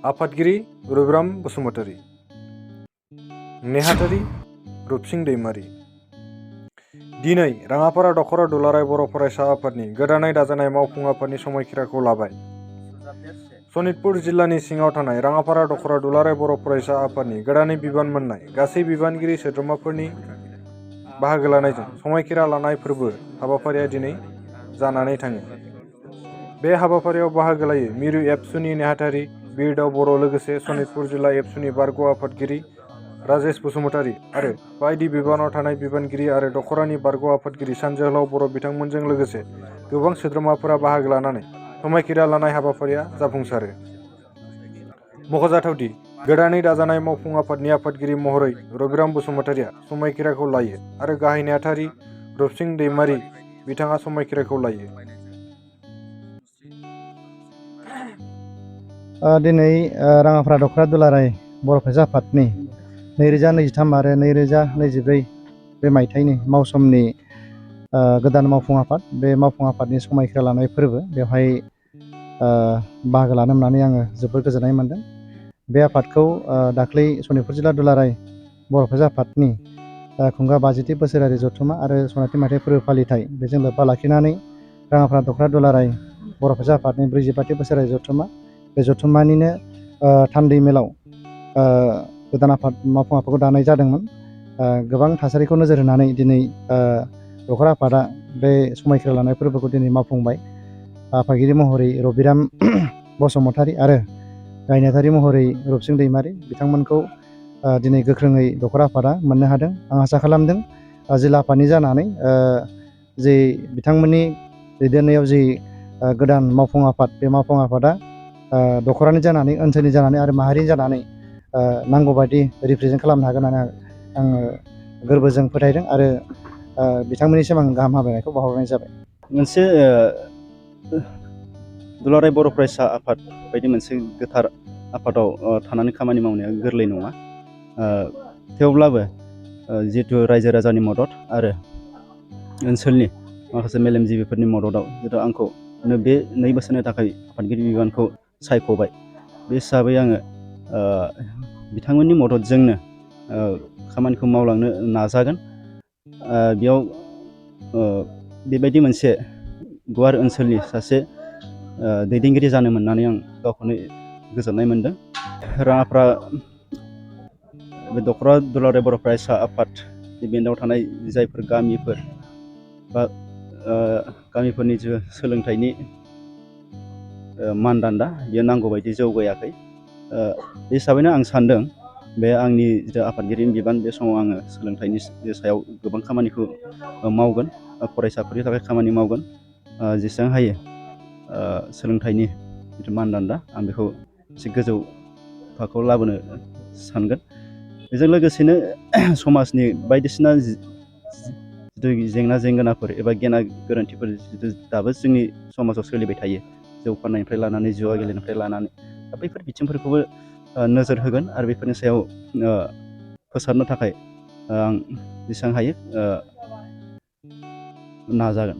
आफादगिरि रबिराम बसुमतारी, नेहाथारि रुपसिं दैमारी। दिनै राङापारा दख'रा दुलाराय बर' फरायसा आफादनि गोदानै दाजानाय मावफुं आफादनि समायखिराखौ लाबाय। सनितपुर जिल्लानि सिङाव थानाय राङापारा दख'रा दुलाराय बर' फरायसा आफादनि गोदानै बिबान मोननाय गासै बिबानगिरि सोद्रोमाफोरनि बाहागो लानायजों समायखिरा लानाय फोरबो हाबाफारिया दिनै जानानै थाङो। बे हाबाफारियाव बाहागो लायो मिरु एबसुनि नेहाथारि बिरदाव बर' लोगोसे सनितपुर जिल्ला एबसुनि बारग' आफादगिरि राजेश बसुमतारी आरो बायदि बिबानाव थानाय बिबानगिरि आरो दख'रानि बारग' आफादगिरि सानजोहोलाव बर' बिथांमोनजों लोगोसे गोबां सोद्रोमाफोरा बाहागो लानानै समायखिरा लानाय हाबाफारिया जाफुंसारो। मख'जाथावदि गोदानै दाजानाय मावफुं आफादनि आफादगिरि महरै रबिराम बसुमतारीया समायखिराखौ लायो आरो गाहाय नेहाथारि रुपसिं दैमारी बिथाङा समायखिराखौ लायो। दिनै राङापारा दख'रा दुलाराय बर' फरायसा आफादनि 2023 आरो 2024 बे मायथाइनि मावसमनि गोदान मावफुं आफाद, बे मावफुं आफादनि समायखिरा लानाय फोरबो बेवहाय बाहागो लानो मोननानै आङो जोबोर गोजोननाय मोनदों। बे आफादखौ दाख्लै सनितपुर जिल्ला दुलाराय बर' फरायसा आफादनि खुंगा 50थि बोसोरारि जथुम्मा आरो सनाथि मायथाइ फोरबो फालिथाय बेजों लोब्बा लाखिनानै राङापारा दख'रा दुलाराय बर' फरायसा आफादनि 45थि बोसोरारि जथुम्मा, बे जथुम्मानिनो थान्दै मेलाव गोदान आफाद मावफुं आफादखौ दानाय जादोंमोन। गोबां थासारिखौ नोजोर होनानै दिनै दख'रा आफादा बे समायखिरा लानाय फोरबोखौ दिनै मावफुंबाय। आफादगिरि महरै रबिराम बसुमतारी आरो गाहाय नेहाथारि महरै रुपसिं दैमारी बिथांमोनखौ दिनै गोख्रोङै दख'रा आफादा मोननो हादों। आं आसा खालामदों जिल्ला आफादनि जानानै जि बिथांमोननि दैदेननायाव जि गोदान मावफुं आफाद, बे मावफुं आफादा दख'रानि जानानै, ओनसोलनि जानानै आरो माहारिनि जानानै नांगौबायदि रिप्रेजेन्ट खालामनो हागोन होननानै आङो गोरबोजों फोथायदों आरो बिथांमोननिसिम आं गाहाम हामलायनायखौ बावहरनाय जाबाय। मोनसे दुलाराय बर' फरायसा आफाद बायदि मोनसे गोथार आफादाव थानानै खामानि मावनाया गोरलै नङा। थेवब्लाबो जिहेथु रायजो राजानि मदद आरो ओनसोलनि माखासे मेलेमजिबिफोरनि मददाव जिहेतु आंखौ बे 2 बोसोरनि थाखाय आफादगिरि बिबानखौ सायख'बाय। बे हिसाबै आङो बिथांमोननि मददजोंनो खामानिखौ मावलांनो नाजागोन। बेयाव बेबायदि मोनसे गुवार ओनसोलनि सासे दैदेनगिरि जानो मोननानै आं गावखौनो गोजोननाय मोनदों। राङापारा बे दख'रा दुलाराय बर' फरायसा आफादनि बेन्दोआव थानाय जायफोर गामिफोर बा गामिफोरनि जे सोलोंथाइनि मानदान्दा बेयो नांगौ बायदि जौगायाखै। बे हिसाबैनो आं सानदों बे आंनि जिथु आफादगिरिनि बिबान, बे समाव आङो सोलोंथाइनि सायाव गोबां खामानिखौ मावगोन, फरायसाफोरनि थाखाय खामानि मावगोन। जेसेबां हायो सोलोंथाइनि जिथु मानदान्दा आं बेखौ एसे गोजौ थाखोआव लाबोनो सानगोन। बेजों लोगोसेनो समाजनि बायदिसिना जिथु जेंना जेंगोनाफोर एबा गेना गोरोन्थिफोर जिथु दाबो जोंनि समाजाव सोलिबाय थायो, जौ फाननायनिफ्राय लानानै जुवा गेलेनायनिफ्राय लानानै, दा बैफोर बिथिंफोरखौबो नोजोर होगोन आरो बेफोरनि सायाव फोसाबनो थाखाय आं जेसेबां हायो नाजागोन।